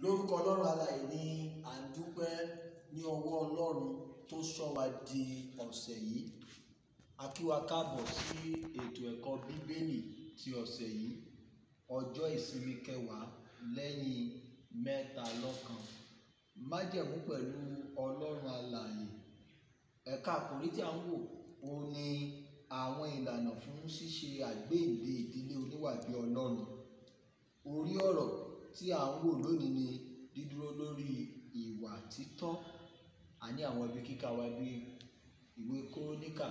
Lórúkọ Ọlọ́run alààyè ni à ń dúpẹ́ ní ọwọ́ Ọlọ́run tó ṣọ́ wa di ọ̀sẹ̀ yìí. A kí wa káàbọ̀ sí ètò ẹ̀kọ́ Bíbélì ti ọ̀sẹ̀ yìí, ọjọ́ ìsinmi kẹwàá lẹ́yìn mẹ́ta lọ́kan. Májẹ̀mú pẹ̀lú Ọlọ́run alààyè. Ẹ̀ka àkòrí tí a ń wò ó ní àwọn ìlànà fún ṣíṣe àgbéǹde ìdílé oníwà bí Ọlọ́run. Orí ọ̀rọ̀ tí à ń wò lónìí ni dídúró lórí ìwà títọ́. A ní àwọn ibi kíkà wa bí ìwé Kúrónìkà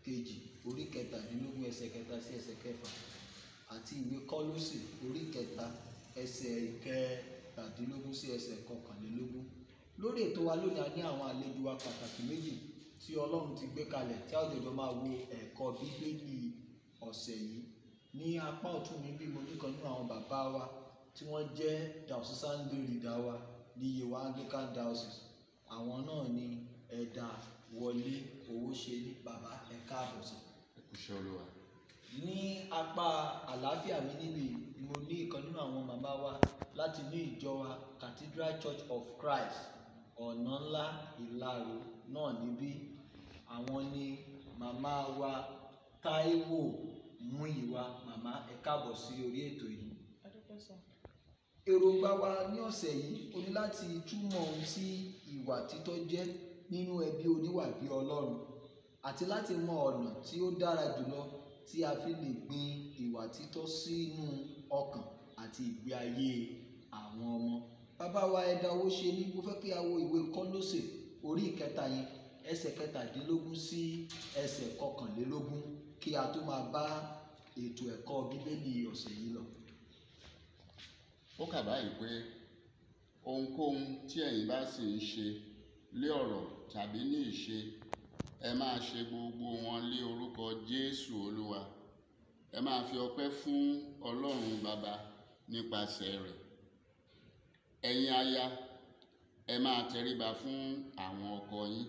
kejì orí kẹtàdínlógún ẹsẹ̀ kẹta sí ẹsẹ̀ kẹfà àti ìwé Kọ́lósì orí kẹta ẹsẹ̀ ìkẹtàdínlógún sí ẹsẹ̀ kọkànlélógún. Lórí ètò wa lónìí, a ní àwọn àlejò wa pàtàkì méjì tí Ọlọ́run ti gbé kalẹ̀ tí a ó jọjọ máa wo ẹ̀kọ́ Bíbélì ọ̀sẹ̀ yìí. Ní apá ọ̀tún mi bí mo ní kan nínú àwọn bàbá wa tí wọ́n jẹ́ diocesan leader wa ní Yewa Anglican Diocese. Àwọn náà ni Ẹ̀dà Wọlé Owóṣeni. Bàbá, ẹ káàbọ̀ sí. Ẹ kú iṣẹ́ Olúwa. Ní apá àlàáfíà mi níbí, mo ní ìkan nínú àwọn màmá wa láti ní ìjọ wa Cathedral Church of Christ, ọ̀nà ńlá Ìlaró náà níbí. Àwọn ni màmá wa Táíwò Múyìwá. Màmá, ẹ káàbọ̀ sí orí ètò yìí. Adúpẹ́ sà. Èròǹgbà wa ní ọ̀sẹ̀ yìí ó ní láti túmọ̀ ohun tí ìwà títọ́ jẹ́ nínú ẹbí oníwà bí Ọlọ́run àti láti mọ ọ̀nà tí ó dára jùlọ tí a fi lè gbin ìwà títọ́ sínú ọkàn àti ìgbé ayé àwọn ọmọ. Bàbá wa Ẹ̀dà Owóṣeni, mo fẹ́ kí a wo ìwé Kọ́lósè orí ìkẹta yẹn ẹsẹ̀ kẹtàdínlógún sí ẹsẹ̀ kọkànlélógún kí a tó máa bá ètò ẹ̀kọ́ Bíbélì ọ̀sẹ̀ yìí lọ. Ó kà báyìí pé ohunkóhun tí ẹ̀yin bá sì ń ṣe lé ọ̀rọ̀ tàbí ní ìṣe, ẹ máa ṣe gbogbo wọn lé orúkọ Jésù Olúwa. Ẹ máa fi ọpẹ́ fún Ọlọ́run Baba nípasẹ̀ rẹ̀. Ẹ̀yin aya, ẹ máa tẹríba fún àwọn ọkọ yín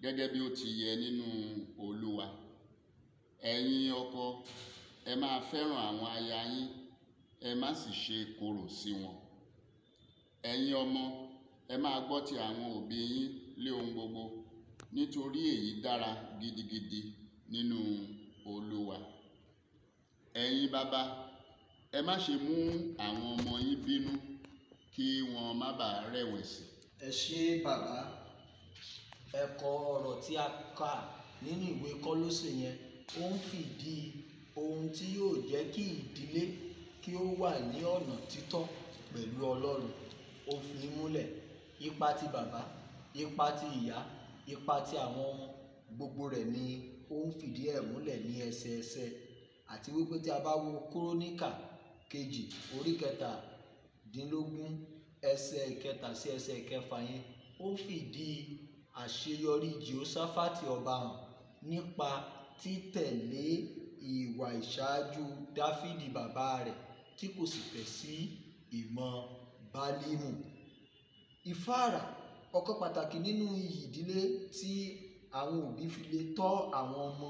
gẹ́gẹ́ bí ó ti yẹ nínú Olúwa. Ẹ̀yin ọkọ, ẹ máa fẹ́ràn àwọn aya yín, ẹ má sì ṣe korò sí wọn. Ẹ̀yin ọmọ, ẹ máa gbọ́ ti àwọn òbí yín lé ohun gbogbo, nítorí èyí dára gidigidi nínú Olúwa. Ẹ̀yin baba, ẹ má ṣe mú àwọn ọmọ yín bínú kí wọn má bàa rẹ̀wẹ̀sì. Ẹ ṣé bàbá. Ẹ̀kọ́ ọ̀rọ̀ tí a kà nínú ìwé Kọ́lósè yẹn ó ń fìdí ohun tí yóò jẹ́ kí ìdílé kí ó wà ní ọ̀nà títọ́ pẹ̀lú Ọlọ́run. Ó fi ń múlẹ̀ ipa ti bàbá, ipa ti ìyá, ipa ti àwọn ọmọ, gbogbo rẹ̀ ni ó ń fìdí ẹ̀ múlẹ̀ ní ẹsẹẹsẹ. Àti wípé tí a bá wo Kúrónìkà kejì orí kẹtàdínlógún ẹsẹ̀ ìkẹta sí ẹsẹ̀ ìkẹfà yẹn, ó fìdí àṣeyọrí Jèhóṣáfátì ọba hàn nípa títẹ̀lé ìwà ìṣáájú Dáfídì bàbá rẹ̀ tí kò sì tẹ̀ sí ìmọ̀ Bálímù. Ìfáàrà ọ̀kan pàtàkì nínú iyì ìdílé tí àwọn òbí fi lè tọ́ àwọn ọmọ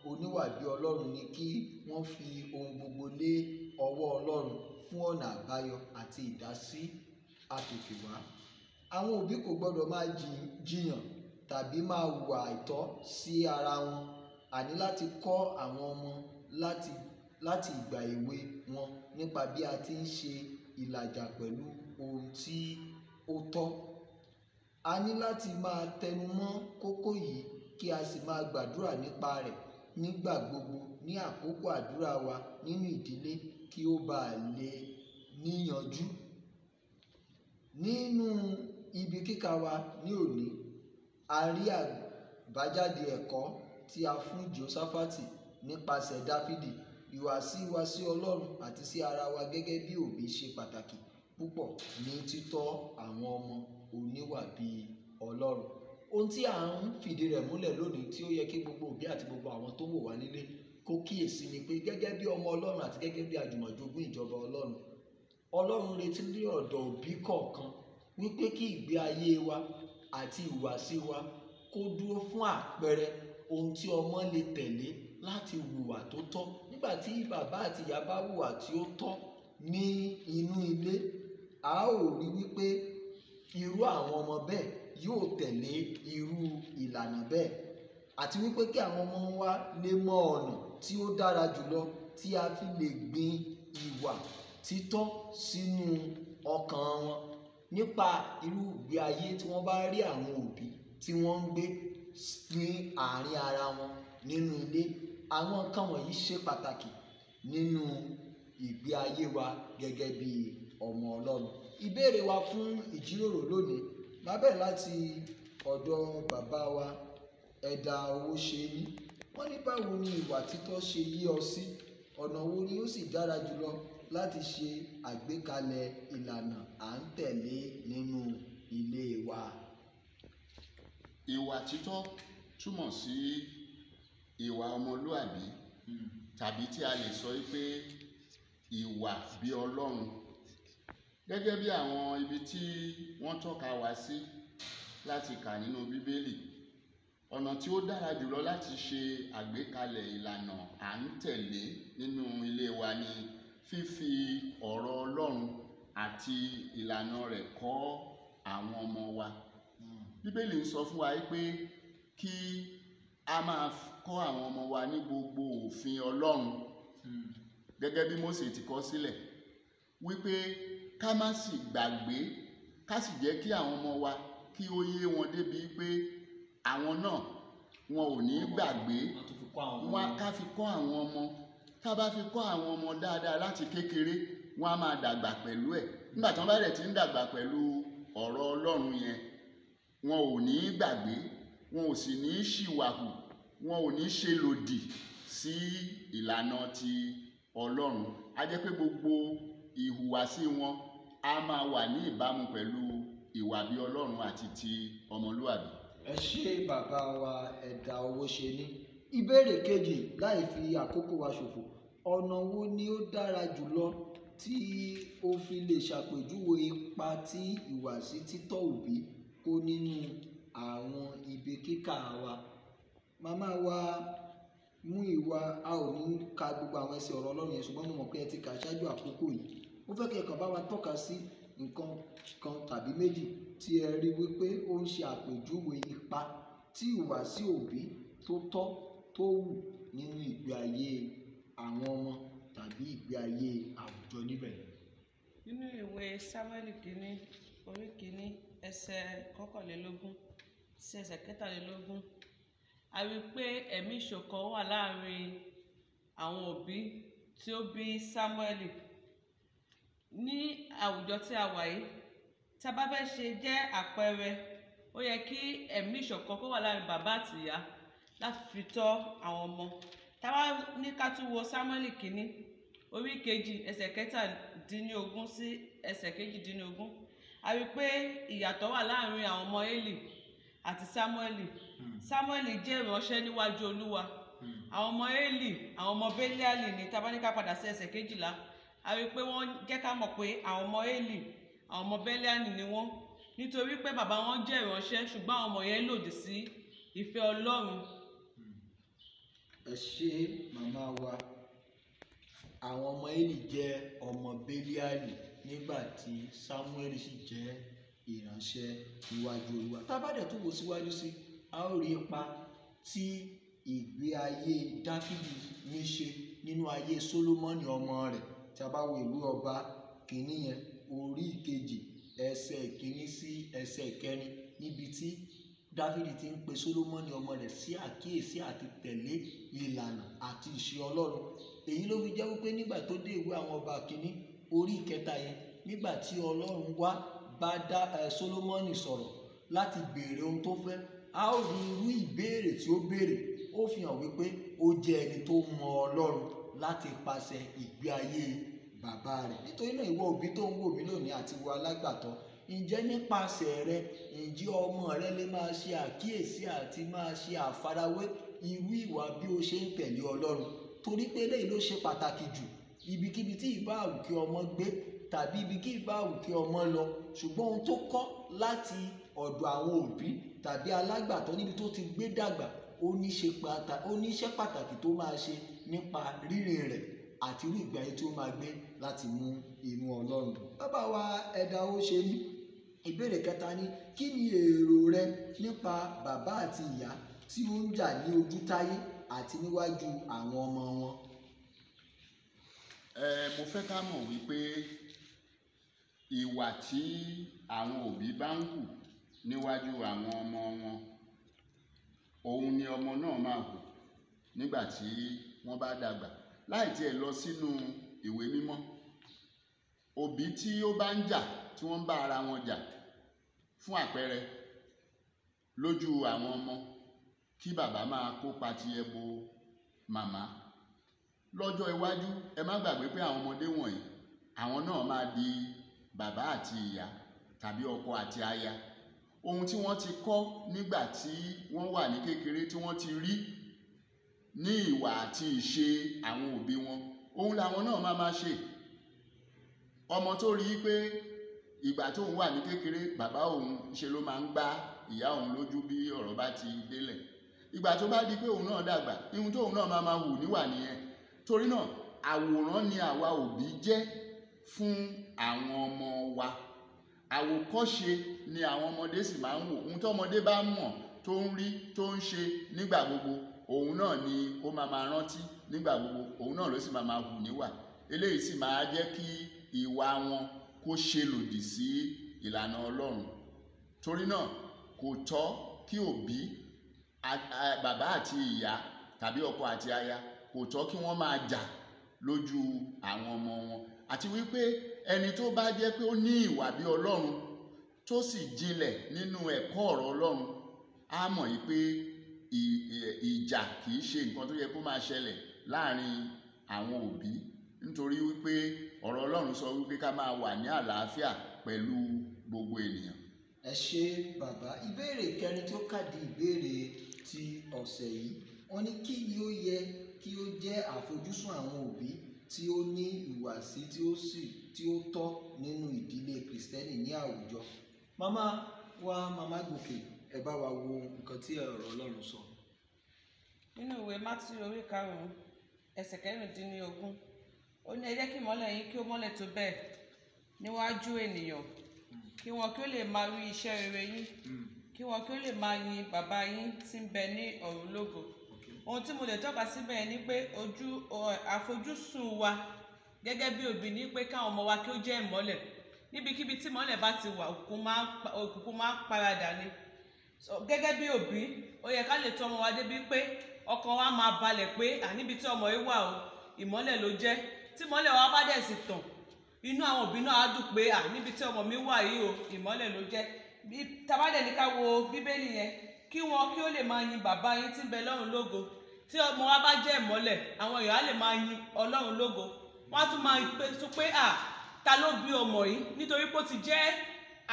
oníwà bí Ọlọ́run ni kí wọ́n fi ohun gbogbo lé ọwọ́ Ọlọ́run fún ọ̀nà àbáyọ àti ìdásí àtòkèwá. Àwọn òbí kò gbọdọ̀ máa jiyàn tàbí máa hùwà àìtọ́ sí ara wọn. Àní láti kọ́ àwọn ọmọ láti ìgbà èwe wọn nípa bí a ti ń ṣe ìlàjà pẹ̀lú ohun tí ó tọ́. A ní láti máa tẹnu mọ́ kókó yìí kí a sì máa gbàdúrà nípa rẹ̀ nígbà gbogbo ní àkókò àdúrà wa nínú ìdílé kí ó bá lè níyanjú. Nínú ibi kíkà wa ní òní, a rí àbájáde ẹ̀kọ́ tí a fún Jèhóṣáfátì nípasẹ̀ Dáfídì. Ìhùwàsí wa sí Ọlọ́run àti sí ara wa gẹ́gẹ́ bí òbí ṣe pàtàkì púpọ̀ ní títọ́ àwọn ọmọ oníwà bí Ọlọ́run. Ohun tí à ń fìdí rẹ̀ múlẹ̀ lónìí tí ó yẹ kí gbogbo òbí àti gbogbo àwọn tó wò wá nílé kó kíyèsí ni pé gẹ́gẹ́ bí ọmọ Ọlọ́run àti gẹ́gẹ́ bí àjùmọ̀jogún ìjọba Ọlọ́run, Ọlọ́run retí ní ọ̀dọ̀ òbí kọ̀ọ̀kan wípé kí ìgbé ayé wa àti ìhùwàsí wa kó dúró fún àpẹẹrẹ ohun tí ọmọ lè tẹ̀lé láti hùwà tó tọ́. Nígbà tí bàbá àti ìyá bá hùwà tí ó tọ́ ní inú ilé, A ó rí wípé irú àwọn ọmọ bẹ́ẹ̀ yóò tẹ̀lé irú ìlànà bẹ́ẹ̀, àti wípé kí àwọn ọmọ wa lè mọ ọ̀nà tí ó dára jùlọ tí a fi lè gbin ìwà títọ́ sínú ọkàn wọn nípa irú ìgbé ayé tí wọ́n bá rí àwọn òbí tí wọ́n ń gbé ní àárín ara wọn nínú ilé. Àwọn nǹkan wọ̀nyí ṣe pàtàkì nínú ìgbé ayé wa gẹ́gẹ́ bí ọmọ Ọlọ́run. Ìbéèrè wa fún ìjíròrò lónìí máa bẹ̀rẹ̀ láti ọ̀dọ̀ bàbá wa Ẹ̀dà Owóṣeni. Wọ́n ní báwo ni ìwà títọ́ ṣe yé ọ sí? Ọ̀nà wo ni ó sì dára jùlọ láti ṣe àgbékalẹ̀ ìlànà à ń tẹ̀lé nínú ilé wa? Ìwà títọ́ túmọ̀ sí ìwà ọmọlúàbí, tàbí tí a lè sọ pé ìwà bí Ọlọ́run. Gẹ́gẹ́ bí àwọn ibi tí wọ́n tọ́ka wa sí láti kà nínú Bíbélì, ọ̀nà tí ó dára jùlọ láti ṣe àgbékalẹ̀ ìlànà à ń tẹ̀lé nínú ilé wa ni fífi ọ̀rọ̀ Ọlọ́run àti ìlànà rẹ̀ kọ́ àwọn ọmọ wa. Bíbélì ń sọ fún wa pé kí a máa kọ́ àwọn ọmọ wa ní gbogbo òfin Ọlọ́run gẹ́gẹ́ bí Mósè ti kọ sílẹ̀, wípé ká má sì gbàgbé, ká sì jẹ́ kí àwọn ọmọ wa kí ó yé wọn débi pé àwọn náà wọn ò ní gbàgbé. Wọn ká fi kọ́ àwọn ọmọ. Tá bá fi kọ́ àwọn ọmọ dáadáa láti kékeré, wọn á máa dàgbà pẹ̀lú ẹ̀. Nígbà tí wọ́n bá dẹ̀ ti ń dàgbà pẹ̀lú ọ̀rọ̀ Ọlọ́run yẹn, wọn ò ní gbàgbé, wọn ò sì ní ṣìwàhù, wọn ò ní ṣe lòdì sí ìlànà ti Ọlọ́run. A jẹ́ pé gbogbo ìhùwàsí wọn á máa wà ní ìbámu pẹ̀lú ìwà bí Ọlọ́run àti ti ọmọlúwàbí. Ẹ ṣé bàbá wa Ẹ̀dà Owóṣeni. Ìbéèrè kejì, láì fi àkókò wa ṣòfò, ọ̀nà wo ni ó dára jùlọ tí o fi lè ṣàpèjúwe ipa tí ìwàsí títọ́ òbí kó nínú àwọn ibi kíkà wa? Màmá wa mú ìwà, a ò ní ka gbogbo àwọn ẹsẹ̀ ọ̀rọ̀ Ọlọ́run yẹn, ṣùgbọ́n mo mọ̀ pé ẹ ti kà ṣáájú àkókò yìí. Mo fẹ́ kí ẹ kàn bá wa tọ́ka sí nǹkan kan tàbí méjì tí ẹ rí wípé ó ń ṣe àpèjúwe ipa tí ìhùwàsí òbí tó tọ́ tó wù nínú ìgbé ayé àwọn ọmọ tàbí ìgbé ayé àwùjọ níbẹ̀. Nínú ìwé Sámúẹ́lì kìíní orí kìíní ẹsẹ̀ 21 sí ẹsẹ̀ 23, a rí i pé ẹ̀mí ìṣọ̀kan wà láàrin àwọn òbí tí ó bí Sámúẹ́lì. Ní àwùjọ tí a wà yìí, tí a bá fẹ́ ṣe jẹ́ àpẹẹrẹ, ó yẹ kí ẹ̀mí ìṣọ̀kan kó wà láàrin bàbá àti ìyá láti fi tọ́ àwọn ọmọ. Tá bá ní ká tún wo Sámúẹ́lì kìíní orí kejì ẹsẹ̀ 17 sí ẹsẹ̀ 18, a rí i pé ìyàtọ̀ wà láàrin àwọn ọmọ Élì àti Sámúẹ́lì. Sámúẹ́lì jẹ́ ìránṣẹ́ níwájú Olúwa. Àwọn ọmọ Élì, àwọn ọmọ Bélíálì ní. Tá bá ní ká padà sí ẹsẹ̀ 12, a rí i pé wọ́n jẹ́ ká mọ̀ pé àwọn ọmọ Élì, àwọn ọmọ Bélíálì ni wọ́n, nítorí pé bàbá wọn jẹ́ ìránṣẹ́, ṣùgbọ́n àwọn ọmọ yẹn lòdì sí ìfẹ́ Ọlọ́run. Ẹ ṣé màmá wa. Àwọn ọmọ Élì jẹ́ ọmọ Bélíálì nígbà tí Sámúẹ́lì sì jẹ́ ìránṣẹ́ níwájú Olúwa. Tá bá dẹ̀ tún wò síwájú sí, a ó rí ipa tí ìgbé ayé Dáfídì ní ṣe nínú ayé Sólómọ́nì ọmọ rẹ̀. Tí a bá wo ìwé Ọba kìíní yẹn orí kejì ẹsẹ̀ 1 sí ẹsẹ̀ 4, níbi tí Dáfídì ti ń pe Sólómọ́nì ọmọ rẹ̀ sí àkíyèsí àti tẹ̀lé ìlànà àti ìṣe Ọlọ́run. Èyí ló fi jẹ́ wípé nígbà tó dé ìwé àwọn Ọba kìíní orí kẹta yẹn, nígbà tí Ọlọ́run wá bá Sólómọ́nì sọ̀rọ̀ láti béèrè ohun tó fẹ́, a ó rí irú ìbéèrè tí ó béèrè. Ó fi hàn wípé ó jẹ́ ẹni tó mọ Ọlọ́run láti pàṣẹ ìgbé ayé bàbá rẹ̀. Nítorí náà, ìwọ òbí tó ń wò mí lónìí àti ìwọ alágbàtọ́, ǹjẹ́ nípasẹ̀ rẹ, ǹjẹ́ ọmọ rẹ lè máa ṣe àkíyèsí àti máa ṣe àfarawé irú ìwà bí ó ṣe ń tẹ̀lé Ọlọ́run? Torí pé eléyìí ló ṣe pàtàkì jù. Ibikíbi tí ìbá wù kí ọmọ gbé tàbí ibikíbi ìbá wù kí ọmọ lọ, ṣùgbọ́n ohun tó kọ́ láti ọ̀dọ̀ àwọn òbí tàbí alágbàtọ́ níbi tó ti gbé dàgbà, ó ní iṣẹ́ pàtàkì tó máa ṣe nípa rírìn rẹ̀ àti irú ìgbé ayé tí ó máa gbé láti mú inú Ọlọ́run dùn. Bàbá wa ẹ̀dá ó ṣe ní ìbéèrè kẹta ní kí ni èrò rẹ nípa bàbá àti ìyá tí ó ń jà ní ojútáyé àti níwájú àwọn ọmọ wọn? Mo fẹ́ ká mọ̀ wípé ìwà tí àwọn òbí bá ń hù níwájú àwọn ọmọ wọn, òun ni ọmọ náà máa hù nígbà tí wọ́n bá dàgbà. Láì tiẹ̀ lọ sínú ìwé mímọ́, òbí tí ó bá ń jà, tí wọ́n ń bá ara wọn jà, fún àpẹẹrẹ lójú àwọn ọmọ, kí bàbá máa kópa ti ẹbo màmá lọ́jọ́ iwájú, ẹ má gbàgbé pé àwọn ọmọdé wọ̀nyí, àwọn náà máa di bàbá àti ìyá tàbí ọkọ àti aya. Ohun tí wọ́n ti kọ́ nígbà tí wọ́n wà ní kékeré, tí wọ́n ti rí ní ìwà àti ìṣe àwọn òbí wọn, ohun làwọn náà máa máa ṣe. Ọmọ tó rí i pé ìgbà tóun wà ní kékeré, bàbá òun ṣe ló máa ń gbá ìyá òun lójú bí ọ̀rọ̀ bá ti délẹ̀, ìgbà tó bá di pé òun náà dàgbà, ihun tóun náà máa máa hù níwà nìyẹn. Torí náà, àwòrán ni àwa òbí jẹ́ fún àwọn ọmọ wa. Àwòkọ́ṣe ni àwọn ọmọdé sì máa ń wò. Ohun tọ́mọdé bá mọ̀, tó ń rí, tó ń ṣe nígbà gbogbo, òun náà ni ó máa máa rántí nígbà gbogbo, òun náà ló sì máa máa hù níwà. Eléyìí sì máa jẹ́ kí ìwà wọn kó ṣe lòdì sí ìlànà Ọlọ́run. Torí náà, kò tọ́ kí òbí, bàbá àti ìyá tàbí ọkọ àti aya, kò tọ́ kí wọ́n máa jà lójú àwọn ọmọ wọn. Àti wípé ẹni tó bá jẹ́ pé ó ní ìwà bí Ọlọ́run, tó sì jinlẹ̀ nínú ẹ̀kọ́ ọ̀rọ̀ Ọlọ́run, á mọ̀ yìí pé ìjà kì í ṣe nǹkan tó yẹ kó máa ṣẹlẹ̀ láàrin àwọn òbí, nítorí wípé ọ̀rọ̀ Ọlọ́run sọ wípé ká máa wà ní àlàáfíà pẹ̀lú gbogbo ènìyàn. Ẹ ṣé bàbá. Ìbéèrè kẹrin tí ó kàdí ìbéèrè ti ọ̀sẹ̀ yìí, wọ́n ní kí ni ó yẹ kí ó jẹ́ àfojúsùn àwọn òbí tí ó ní ìhùwàsí tí ó sì tí ó tọ́ nínú ìdílé Kìrìsìtẹ́nì ní àwùjọ? Màmá wa, Màmá Gòkè, ẹ bá wa wo nǹkan tí ọ̀rọ̀ Ọlọ́run sọ. Nínú ìwé Mátíù orí 5 ẹsẹ̀ 16, ó ní ẹ jẹ́ kí ìmọ́lẹ̀ yín kí ó mọ́lẹ̀ tó bẹ́ẹ̀ níwájú ènìyàn, kí wọn kí ó lè máa rí iṣẹ́ rere yín, kí wọn kí ó lè máa yin bàbá yín tí ń bẹ ní ọ̀run lógo. Ohun tí mo lè tọ́ka síbẹ̀ ni pé ojú àfojúsùn wa gẹ́gẹ́ bí òbí ni pé káwọn ọmọ wa kí ó jẹ́ ìmọ́lẹ̀. Níbikíbi tí ìmọ́lẹ̀ bá ti wà, òkùnkùn máa ń paradà ni. Gẹ́gẹ́ bí òbí, ó yẹ ká lè tọ́ ọmọ wa débi pé ọkàn wa máa balẹ̀ pé níbi tí ọmọ yìí wà o, ìmọ́lẹ̀ ló jẹ́. Tí ìmọ́lẹ̀ wa bá dẹ̀ sì tàn, inú àwọn òbí náà á dùn pé níbi tí ọmọ mi wà yìí o, ìmọ́lẹ̀ ló jẹ́. Tá bá dẹ̀ ní ká wo Bíbélì yẹn, kí wọn kí ó lè máa yin bàbá yín tí ń bẹ lọ́run lógo. Tí ọmọ wa bá jẹ́ ìmọ́lẹ̀, àwọn èèyàn á lè máa yin Ọlọ́run lógo. Wọ́n á tún máa tún pé ta ló bí ọmọ yìí, nítorí pé ó ti jẹ́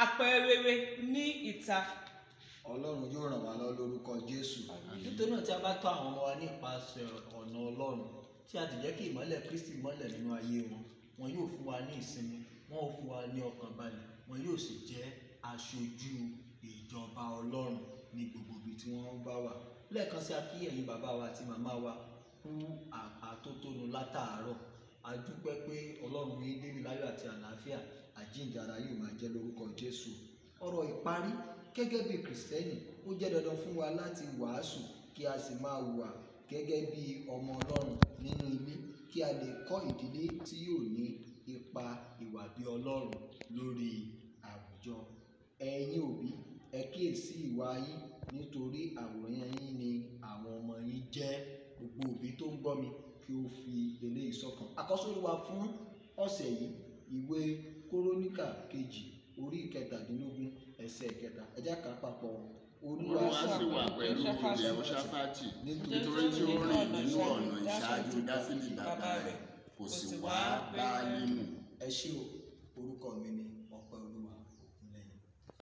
àpẹẹrẹ rere ní ìta. Ọlọ́run yóò ràn wá lọ lórúkọ Jésù. Nítorí náà, tí a bá tọ́ àwọn ọmọ wa nípasẹ̀ ọ̀nà Ọlọ́run, tí a ti jẹ́ kí ìmọ́lẹ̀ Kristi mọ́lẹ̀ nínú ayé wọn, wọn yóò fún wa ní ìsinmi, wọn ó fún wa ní ọkàn balẹ̀, wọn yóò sì jẹ́ aṣojú ìjọba Ọlọ́run ní gbogbo ibi tí wọ́n bá wà. Lẹ́ẹ̀kan sí, a kí ẹ̀yin bàbá wa àti màmá wa kú àtótónu látàárọ̀. A dúpẹ́ pé Ọlọ́run yín dé ní láyọ̀ àti àlàáfíà, àjíǹde ara yóò máa jẹ́ lórúkọ Jésù. Ọ̀rọ̀ ìparí, gẹ́gẹ́ bí Kìrìsìtẹ́nì, ó jẹ́ dandan fún wa láti wàásù kí a sì máa hùwà gẹ́gẹ́ bí ọmọ Ọlọ́run nínú ilé, kí a lè kọ́ ìdílé tí yóò ní ipa ìwà bí Ọlọ́run lórí àwùjọ. Ẹ̀yin òbí, ẹ kíyèsí ìwà yín, nítorí àwòrán yín ni àwọn ọmọ yín jẹ́. Gbogbo òbí tó ń gbọ́ mi kí ó fi eléyìí sọ́kàn. Àkọ́sórí wa fún ọ̀sẹ̀ yìí, ìwé Kóróníkà 2 orí 17 ẹsẹ̀ 3. Ẹ jẹ́ ká papọ̀. Olúwa sì wà pẹ̀lú Jèhóṣáfátì, nítorí tí ó rìn nínú ọ̀nà ìṣáájú Dáfídì bàbá rẹ̀, kò sì wá Báálímù. Ẹ ṣé o, orúkọ mi ni